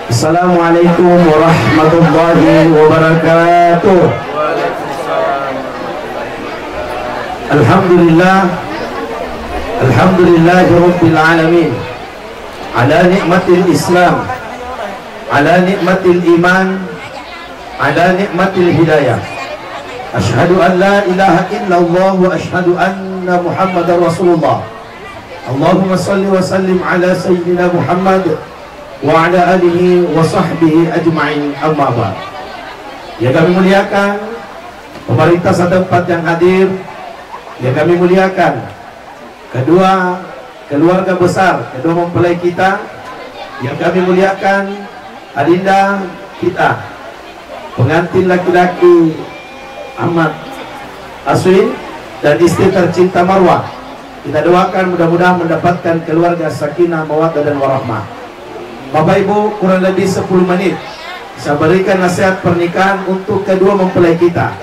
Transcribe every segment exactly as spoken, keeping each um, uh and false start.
Assalamualaikum warahmatullahi wabarakatuh. Alhamdulillah. Alhamdulillahi rabbil alamin. Ala ni'matil Islam. Ala ni'matil iman. Ala ni'matil hidayah. Asyhadu an la ilaha illallah wa asyhadu anna Muhammadar Rasulullah. Allahumma salli wa sallim ala sayyidina Muhammad wa ala alihi wa sahbihi ajma'in, amma ba'd. Yang kami muliakan, pemerintah setempat yang hadir, yang kami muliakan, kedua keluarga besar, kedua mempelai kita, yang kami muliakan, adinda kita, pengantin laki-laki Ahmad Aswin dan istri tercinta Marwah. Kita doakan mudah-mudahan mendapatkan keluarga sakinah, mawaddah, dan warahmah. Bapak Ibu, kurang lebih sepuluh menit saya berikan nasihat pernikahan untuk kedua mempelai kita.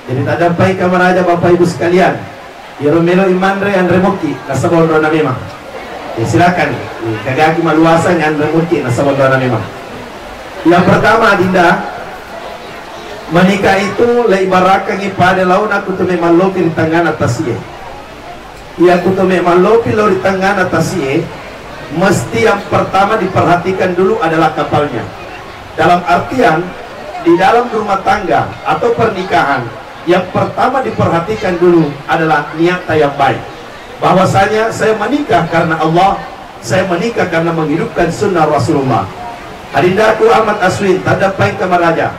Jadi, tadampai kamaraja, Bapak Ibu sekalian. Iyaro melo imanre, anre mokki, nasaba onrona memang. Ya, silakan. Kagaki maluasa, anre mokki, nasaba onrona memang. Yang pertama, adinda, menikah itu leibarakangngi pada laona ku teme mallopi ri tangngana tasie. Iya ku teme mallopi lao ri tangngana tasie, mesti yang pertama diperhatikan dulu adalah kapalnya. Dalam artian, di dalam rumah tangga atau pernikahan, yang pertama diperhatikan dulu adalah niatnya yang baik. Bahwasanya saya menikah karena Allah, saya menikah karena menghidupkan sunnah Rasulullah. Adindaku Ahmad Aswin, tadampai kamaraja,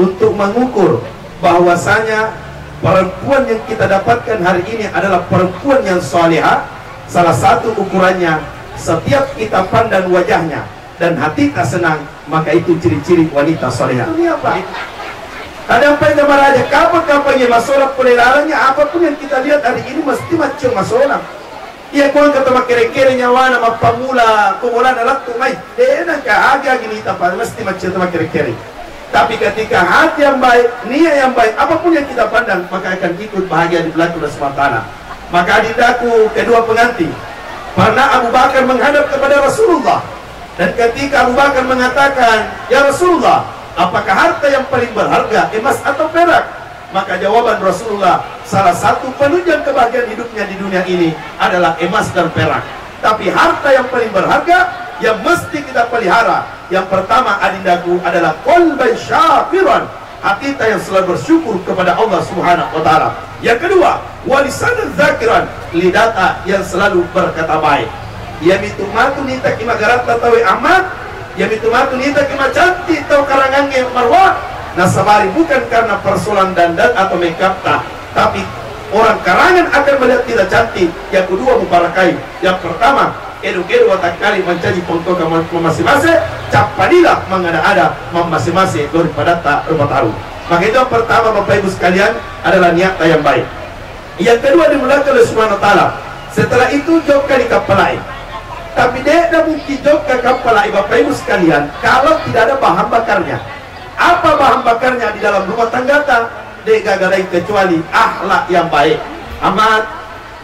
untuk mengukur bahwasanya perempuan yang kita dapatkan hari ini adalah perempuan yang salehah, salah satu ukurannya, setiap kita pandang wajahnya dan hati tak senang, maka itu ciri-ciri wanita salehah. Ini apa? Tadampai kamaraja, kapang-kapang yang masolang pole lalengnya, apapun yang kita lihat hari ini mesti macam masolang. Iya, kuang kata makkere-kere nyawana, mappamula ko bolana lettu mai. De nangka agi-agi nita pa, mesti macam tu makkere-kere. Tapi ketika hati yang baik, niat yang baik, apapun yang kita pandang, maka akan ikut bahagia di belakang Allah Subhanahu wa Ta'ala. Maka adindaku kedua pengantin, pernah Abu Bakar menghadap kepada Rasulullah. Dan ketika Abu Bakar mengatakan, "Ya Rasulullah, apakah harta yang paling berharga emas atau perak?" Maka jawaban Rasulullah, salah satu penunjang kebahagiaan hidupnya di dunia ini adalah emas dan perak. Tapi harta yang paling berharga yang mesti kita pelihara, yang pertama adindaku adalah qalban syakiran, hati kita yang selalu bersyukur kepada Allah Subhanahu wa Ta'ala. Yang kedua, walisanan zakiran, lidah ta yang selalu berkata baik. Iya mitu matu nita ki magaratta tawe Ahmad, iya mitu matu nita ki macantik tau karangangnge Marwah, nasabari bukan karena persoalan dandan atau makeup ta, tapi orang karangan akan melihat kita cantik. Yang kedua mubarakai. Yang pertama, edo-kedo watakkale mancaji pengkoka ma-, mamase-mase, cappadilah mengada-ada mamase-mase daripada ta rupa tahu. Maka itu yang pertama, Bapak Ibu sekalian, adalah niat yang baik. Yang kedua, dimuliakan oleh Subhanahu wa Ta'ala. Setelah itu, jokka di kappalai. Tapi de' na mungkin jokka kappalai, Bapak Ibu sekalian, kalau tidak ada bahan bakarnya. Apa bahan bakarnya di dalam rumah tangga ta? De' gaga lain kecuali akhlak yang baik. Amat,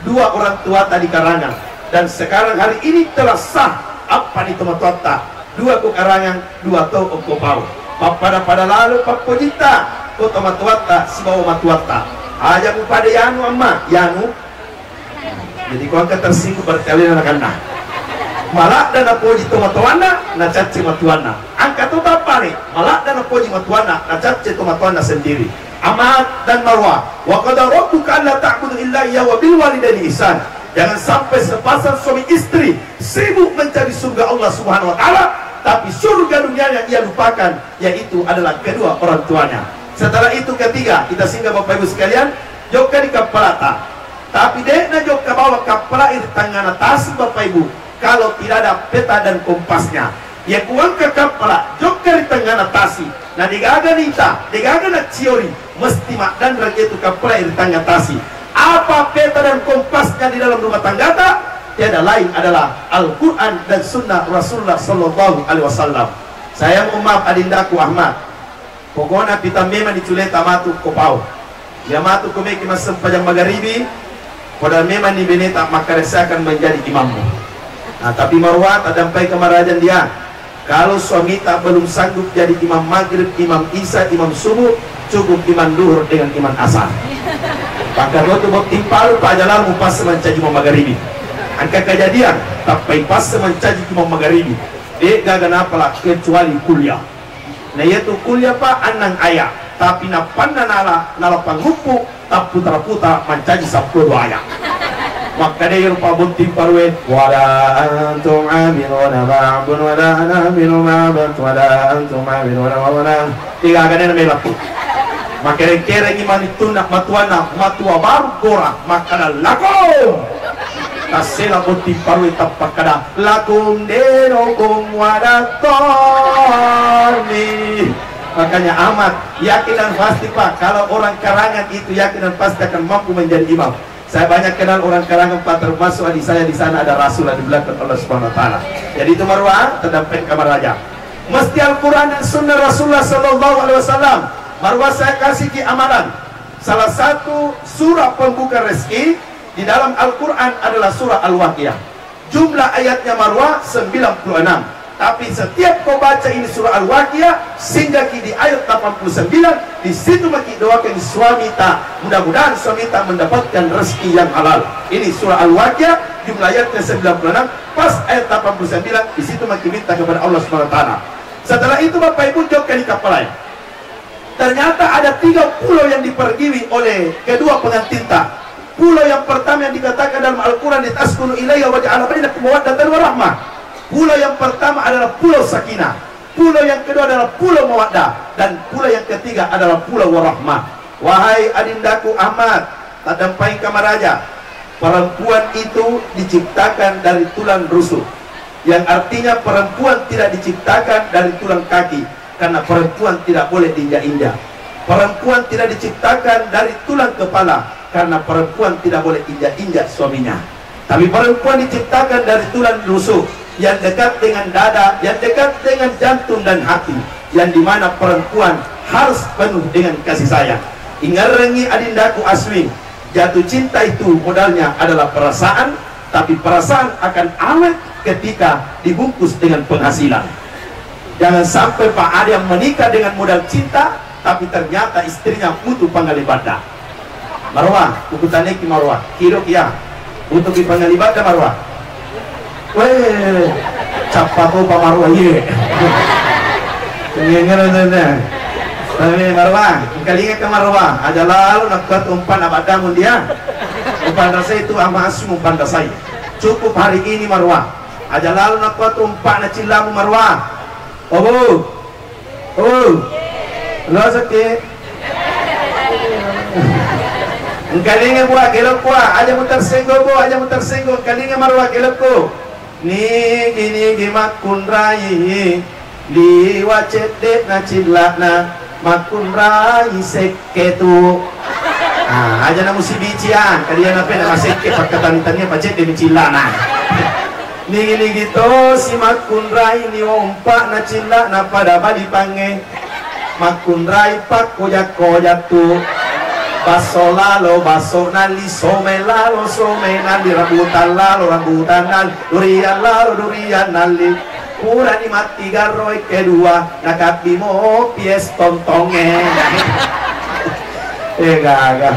dua orang tua ta di karangan. Dan sekarang hari ini telah sah apa di tomatoatta. Dua ko karangan, dua to okko pau. Pappada-pada lalo pappojitta ko tomatoatta sibawa matuatta. Aja mupada yanu amma, yanu. Jadi ko engka tersinggung berarti alena nakanna. Maladda napoji tomatoanna, nacacci matuanna. Engka to tappale, maladda napoji matuanna, nacacci tomatoanna sendiri. Amat dan Marwah, wa qada rabbuka alla ta'budu illa iyyahu wa bil walidaini ihsan. Jangan sampai sepasang suami istri sibuk mencari surga Allah Subhanahu wa Ta'ala, tapi surga dunianya ia lupakan, yaitu adalah kedua orang tuanya. Setelah itu, ketiga, kita singgah, Bapak Ibu sekalian, jokka di kappalata. Tapi de' na jokka bawa kappala ri tangngana tasi, Bapak Ibu, kalau tidak ada peta dan kompasnya. Iya ku engka kappala jokka ri tangngana tasi, na degaga nita, degaga nacciori, mesti maddanreng itu kappala ri tangnga tasi. Apa peta dan kompasnya di dalam rumah tangga ta? Tiada lain adalah Al-Quran dan Sunnah Rasulullah Sallallahu Alaihi Wasallam. Saya mohon maaf, adindaku Ahmad. Pokokna pita memang ni culeta matu ko pau. Iya matu ko meki massempajang magaribi, padahal memang ni beneta makkada siakan menjadi imammu. Nah, tapi Marwah tadampai kamarajang dia. Kalau suamita belum sanggup jadi imam maghrib, imam isya, imam subuh, cukup imam duhur dengan imam asar. Maka tu botting paru, Pak, aja lalo mupasse mancaji imam magharibi. Engka kejadian, tappa ipasse mancaji imam magharibi. De' gaga napala kecuali kuliah. Na iyatu kuliah, Pak, annang aya'. Tapi nappanna nala, nala panguppu, tapputa-puta mancaji seppulo dua aya'. Makkeda iyaro pabotting parue, "Wala antum amiluna ma a'bud, wala ana amilu ma a'bud, wala antum amiluna ma a'bud." Tiga gane na melaku. Makereng-kerengi manittunna matuanna, matua baru gora, makkeda, "Lakum!" Tassela botting parue tappakkeda, "Lakum dinukum wala dhalin." Makanya amat, yakin dan pasti, Pak, kalau orang Karangan itu yakin dan pasti akan mampu menjadi imam. Saya banyak kenal orang Karangan, Pak, termasuk adik saya di sana ada Rasul di belakang Allah Subhanahu wa Ta'ala. Jadi itu Marwah, terdampak kamar raja. Mesti Al-Quran dan Sunnah Rasulullah Sallallahu Alaihi Wasallam. Marwah, saya kasih ki amalan. Salah satu surah pembuka rezeki di dalam Al-Quran adalah surah Al-Waqiah. Jumlah ayatnya Marwah sembilan puluh enam. Tapi setiap kau baca ini surah Al-Waqiah, singgaki di ayat delapan puluh sembilan, di situ maki doakan suamita. Mudah-mudahan suamita mendapatkan rezeki yang halal. Ini surah Al-Waqiah, jumlah ayatnya sembilan puluh enam, pas ayat delapan puluh sembilan, di situ maki minta kepada Allah Subhanahu wa Ta'ala. Setelah itu, Bapak Ibu, jokka di kapal lain. Ternyata ada tiga pulau yang dipergiwi oleh kedua pengantinta. Pulau yang pertama yang dikatakan dalam Al-Quran, "Litaskunu ilaiha wa ja'ala bainakum mawaddatan wa rahmah." Pulau yang pertama adalah Pulau Sakinah. Pulau yang kedua adalah Pulau Mawaddah. Dan pulau yang ketiga adalah Pulau Warahmah. Wahai adindaku Ahmad, taddampengka maraja, perempuan itu diciptakan dari tulang rusuk. Yang artinya perempuan tidak diciptakan dari tulang kaki. Karena perempuan tidak boleh diinjak-injak. Perempuan tidak diciptakan dari tulang kepala, karena perempuan tidak boleh injak-injak suaminya. Tapi perempuan diciptakan dari tulang rusuk yang dekat dengan dada, yang dekat dengan jantung dan hati, yang dimana perempuan harus penuh dengan kasih sayang. Ingerengi adindaku Aswin, jatuh cinta itu modalnya adalah perasaan, tapi perasaan akan awet ketika dibungkus dengan penghasilan. Jangan sampai, Pak, ada yang menikah dengan modal cinta, tapi ternyata istrinya butuh pangalibatta. Marwah, kukutaneki Marwah, kiro kia, butuh ki pangalibatta Marwah. Weh, cappa ko Pak Marwah, iye. Ngengero tanda. Tapi Marwah, engkalinga ke Marwah, aja lalu nakkat umpan abadamu dia. Umpan rasai itu ama asu umpan rasai. Cukup hari ini Marwah. Aja lalu nakkuatu umpa'na cillamu Marwah. Obu. Obu. Losekki. Engkalinga bua, gelok bua. Aja mutersenggo bu, aja mutersenggo. Engkalinga Marwah gelokku. Nigi-nigi makkunrai. Liwa cedde'na cilla'na makkunrai sekketu. Ah, aja na musibiciang, kadia na pena masekke pakkatani-tania pacedde mi cilla'na. Nigi-nigi tosi makkunrai niwa umpa'na cilla'na pada bali pangnge. Makkunrai pakkoja-koja tu. Basso lalo, basso nalli, some lalo, some nalli, rambutan lalo, rambutan nalli, durian lalo, durian nalli. Purani matti garroe kedua, nakabbi mopi es tontongnge. Eh, gaga.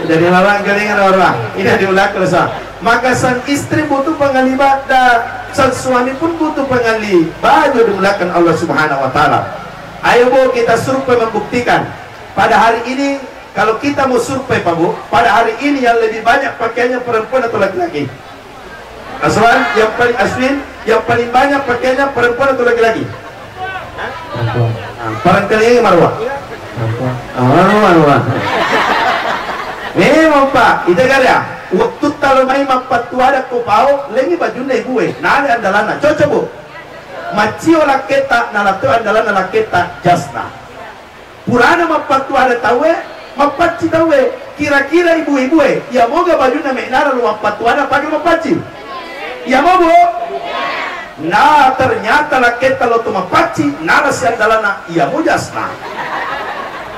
Jadi, marang kelingan orang. Ini diulang terus, ah. Maka sang istri butuh pengali bada, sang suami pun butuh pengali baju dimuliakan Allah Subhanahu wa Ta'ala. Ayo, Bu, kita survei membuktikan. Pada hari ini, kalau kita mau survei, Pak, Bu, pada hari ini yang lebih banyak pakaiannya perempuan atau laki-laki? Aswan, yang paling Aswin, yang paling banyak pakaiannya perempuan atau laki-laki? Perempuan. Ah, parang kali ini Marwah. Perempuan. Ah, Marwah, Marwah. Memang, Pak, itu kan ya. Waktu talo mai mappattuada ko pao, lengi bajunna ibue, nale andalana. Cocok, Bu. Macio laketa, nalato andalana laketa, jasna. Purana mappattuada tauwe, mappacci tauwe, kira-kira ibu-ibue, iyamoga bajunna me'nara lo mappattuada pake mappacci? Iyamo, Bu? Nah, ternyata lakketta lo to mappacci, nala siandalana iyamo jasna.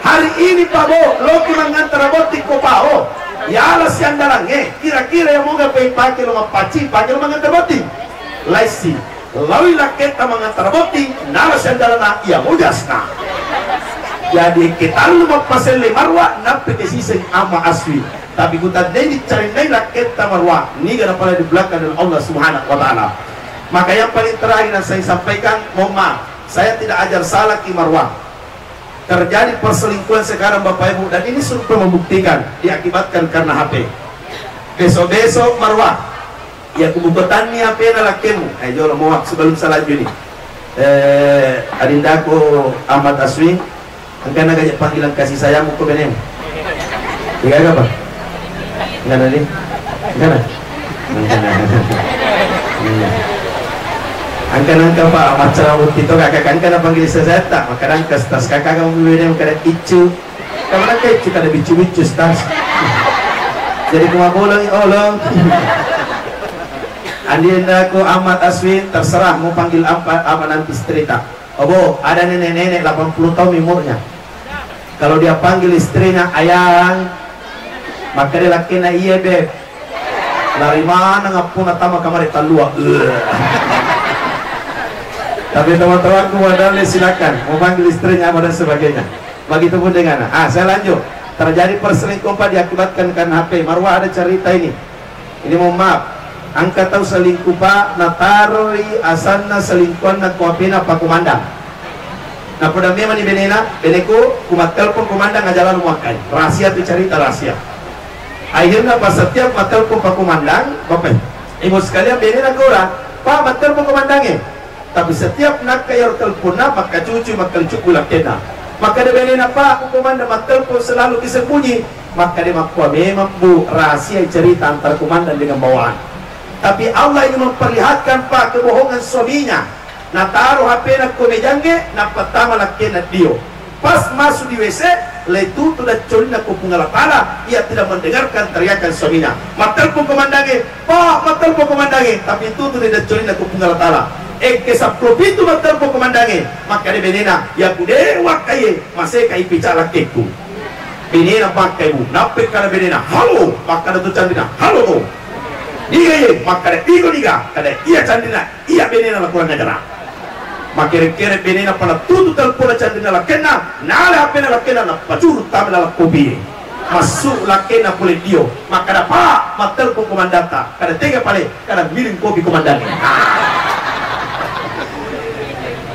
Hari ini, Pak, Bu, loki mangantara botting ko pao, yala siandalangnge, kira-kira iyamoga pe pake lo mappacci, pake lo mangantara botting? Laissi. Laoi lakketta mangantara botting, nala siandalanna iya mujasna. Jadi, ketallu mappaselle Marwa, nappeke siseng Amma Aswi. Tapi kutandai dicarinnai lakketta Marwa, niga napalai di belakang dari Allah Subhanahu wa Ta'ala. Maka yang paling terakhir yang saya sampaikan, mohon maaf, saya tidak ajar salah ki Marwa. Terjadi perselingkuhan sekarang Bapak Ibu, dan ini survei membuktikan diakibatkan karena H P. Besok-besok Marwa, ya kubuka tanni H P-na lakkemu. Eh, jolo mau sebelum selanjutnya. Eh, adindaku Ahmad Aswi, engkana gajak panggilan kasih sayangmu ke benemu. Tiga apa? Engkana nih? Engkana? Engkana. Iya. Angka nangka pa maccara mutti to kaka, angka na panggil sesetta, maka nangka stas kaka kamu bibene kada iccu. Kamu nangka iccu kada biccu-biccu stas. Jadi kuma bolong olong. Andi endaku Ahmad Aswin, terserah mau panggil apa, apa nanti setrika. Obo, ada nenek-nenek delapan puluh tahun umurnya. Kalau dia panggil istrinya ayang, maka dia lakinya iya beb. Lari mana ngappuna tama kamari tallua. Tapi teman-temanku modalnya silakan mau panggil istrinya apa dan sebagainya. Begitupun dengan, ah, saya lanjut. Terjadi perselingkuhan diakibatkan karena H P. Marwah ada cerita ini. Ini mohon maaf, angka tau selingkuh pa nataroi asanna selingkuhanna ko H P-na pa komandang. Napoda memang ni benena, beneku kumattelpon komandang aja lalu muakkai. Rahasia tu cerita rahasia. Akhirnya pas setiap mattelpon pa komandang, Bapak Ibu sekalian, benena gora, Pak, mattelpon komandange. Tapi setiap nakka iyaro telponna, makkacucui, makkalucubbu lakkena. Makkeda benena, "Pak, ku komandang mattelpon selalu kisembunyi." Makkeda, "Makkua memang, Bu, rahasia cerita antara komandang dengan bawahan." Tapi Allah ingin memperlihatkan, Pak, kebohongan suaminya. Nataro H P-na ko mejangnge, nappattama lakkena dio. Pas masuk di W C, letutu daccolinna ko Puang Allah Ta'ala, ia tidak mendengarkan teriakan suaminya. Mattelpon komandange, "Pak, mattelpon komandange," tapi tutu daccolinna ko Puang Allah Ta'ala. Ekke seppulo pitu mattelpon komandange, makkeda benena, "Ya ku de wakkaye, maseka ipica lakkekku." Benena pakkai, Bu, nappe kada benena, "Halo," makkada tu candina, "Halo to." "Niga ye?" Makkada, "Iko niga?" Kada, "Iya candina, iya benena la kurang ajara." Makkere-kere benena pala tutu telpona candina lakkenna, nala H P-na lakkenna, napacuru tama dalam kopi. Massu lakkenna pole dio, makkada, "Pak, mattelpon komandanta." Kada tega pale, kada minum kopi komandante.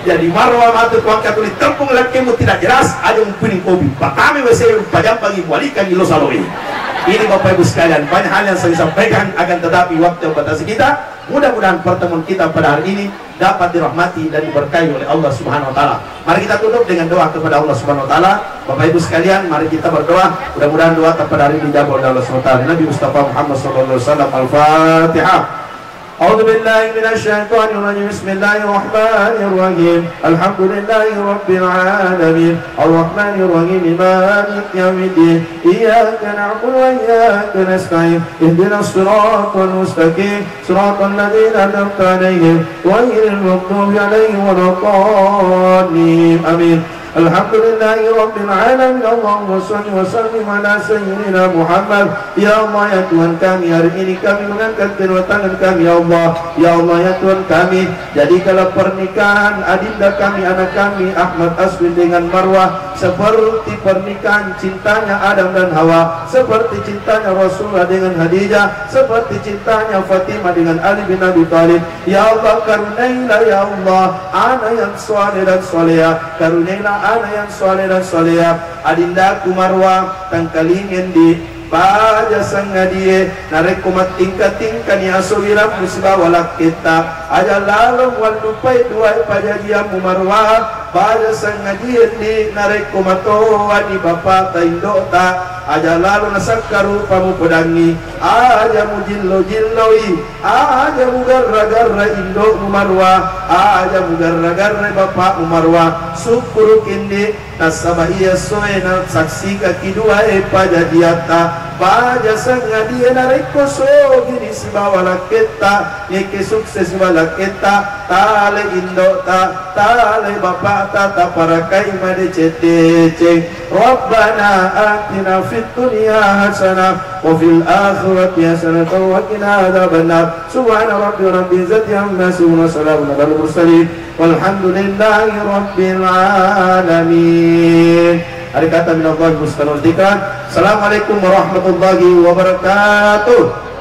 Jadi marwa matu kuangka tuli telpon lakkemu tidak jelas, aja mumpuning kopi. Patame W C, pajambangi, mualikangi lo saloi. Ini Bapak Ibu sekalian, banyak hal yang saya sampaikan, akan tetapi waktu yang batasi kita. Mudah-mudahan pertemuan kita pada hari ini dapat dirahmati dan diberkahi oleh Allah Subhanahu wa Ta'ala. Mari kita tutup dengan doa kepada Allah Subhanahu wa Ta'ala. Bapak Ibu sekalian, mari kita berdoa. Mudah-mudahan doa kita pada hari ini dijawab oleh Allah Subhanahu wa Ta'ala. Nabi Mustafa Muhammad sallallahu alaihi wasallam. Al-Fatihah. أعوذ بالله من الشيطان الرجيم. بسم الله الرحمن الرحيم. الحمد لله رب العالمين. الرحمن الرحيم. مالك يوم الدين. إياك نعبد وإياك نستعين. اهدنا الصراط المستقيم. صراط الذين أنعمت عليهم غير المغضوب عليهم ولا الضالين. آمين. الحمد لله رب العالمين. اللهم صل وسلم على سيدنا محمد. Ya Allah, ya Tuhan kami, hari ini kami mengangkat kedua tangan kami, ya Allah. Ya Allah, ya Tuhan kami, jadikanlah pernikahan adinda kami, anak kami, Ahmad Aswin dengan Marwah, seperti pernikahan cintanya Adam dan Hawa, seperti cintanya Rasulullah dengan Khadijah, seperti cintanya Fatimah dengan Ali bin Abi Thalib. Ya Allah, karuniailah, ya Allah, anak yang saleh dan salehah. Karuniailah anak yang saleh dan salehah. Adindaku Marwah, tangkalingendi, baja sangadie, narekko mattingka-tingkani asowirammu sibawa lakketta, aja lalo muallupai duae pajajiammu Marwah, baja sangadiendi, narekko matoani bapata indota, aja lalo nasakka rupa mupodangi, aja mujillo-jilloi, aja mugarra-garra indo'mu Marwah, aja mugarra-garra bapa'mu Marwah. Sukkuruki ndi, nasaba iya essoe nasaksikaki duae pajajiatta. Baja sangadie narekko sogini sibawa lakketta, nekke sukses sibawa lakketta, tale indo'ta, tale bapa'ta, taparakai madeceng-deceng. Rabbana atina fid dunya hasanah wa fil akhirati hasanatan wa qina adzabannar. Subhana rabbika rabbil izzati amma yasifun wa salamun alal mursalin walhamdulillahi rabbil alamin. Arikata minallahi mustanul tikran. Assalamualaikum warahmatullahi wabarakatuh.